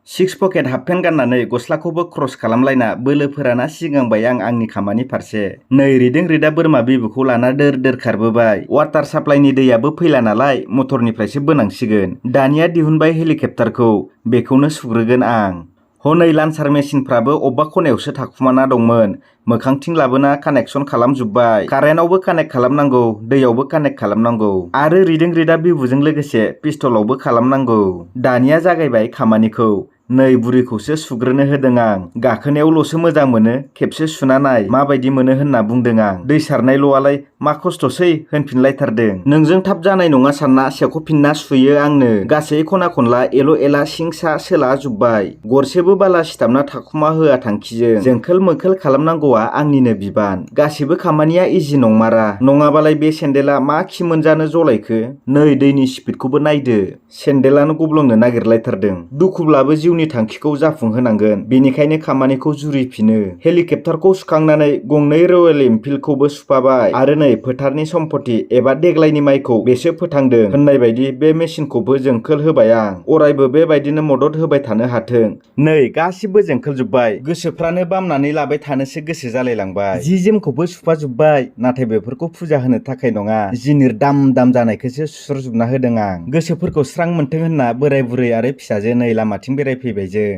Six packet half pant गाननानै गस्लाखौबो cross खालामलायना बोलो फोराना सिगांबाय आं आंनि खामानि फारसे। नै रिदों रिदा बोरमा बिबुखौ लाना दोर दोर खारबोबाय। वाटार साप्लाइनि दैयाबो फैला नालाय मटरनिफ्रायसो बोनांसिगोन। दानिया दिहुनबाय हेलिकप्टारखौ, बेखौनो सुग्रोगोन आं। हनै लान्सार मेसिनफ्राबो अबेबा खनायावसो थाखुमाना दंमोन। मोखांथिं लाबोना कानेक्सन खालामजोब्बाय। कारेन्टआवबो कानेक्ट खालामनांगौ, दैयावबो कानेक्ट खालामनांगौ आरो रिदों रिदा बिबुजों लोगोसे पिस्टलावबो खालामनांगौ। दानिया जागायबाय खामानिखौ। नै बुरिखौसो सुग्रोनो होदों आं। गाखोनायावल'सो मोजां मोनो, खेबसे सुना नाय माबायदि मोनो होनना बुंदों आं। दै सारनायल'आलाय मा खस्थ'सै होनफिनलायथारदों। नोंजों थाब जानाय नङा सानना सेख'फिनना सुयो आंनो। गासै खना खनला एल' एला सिं सा सोला जोब्बाय। गरसेबो बाला सिथाबना थाखुमा होआ थांखिजों। जोंखोल मोखोल खालामनांगौआ आंनिनो बिबान। गासिबो खामानिया इजि नंमारा। नङाबालाय बे सेन्देला मा खि मोनजानो जलायखो। नै दैनि स्पिडखौबो नायदो। सेन्देलानो गब्लंनो नागिरलायथारदों। दुखुब्लाबो जिउनि थांखिखौ जाफुंहोनांगोन, बेनिखायनो खामानिखौ जुरिफिनो। हेलिकप्टारखौ सुखांनानै गंनै रयेल एनफिल्डखौबो सुफाबाय आरो नै फोथारनि सम्पति एबा देग्लायनि माइखौ बेसो फोथांदों होननाय बायदि बे मेसिनखौबो जोंखोल होबाय आं। अरायबो बेबायदिनो मदद होबाय थानो हाथों। नै गासिबो जोंखोलजोब्बाय। गोसोफ्रानो बामनानै लाबाय थानोसो गोसो जालायलांबाय। जि जोमखौबो सुफाजोब्बाय, नाथाय बेफोरखौ फुजा होनो थाखाय नङा, जिनिर दाम दाम जानायखौसो सुस्रजोबना होदों आं। गोसोफोरखौ स्रां मोनथों होनना बोराय बुरै आरो फिसाजो नै लामाथिं बेरायफैबाय जों।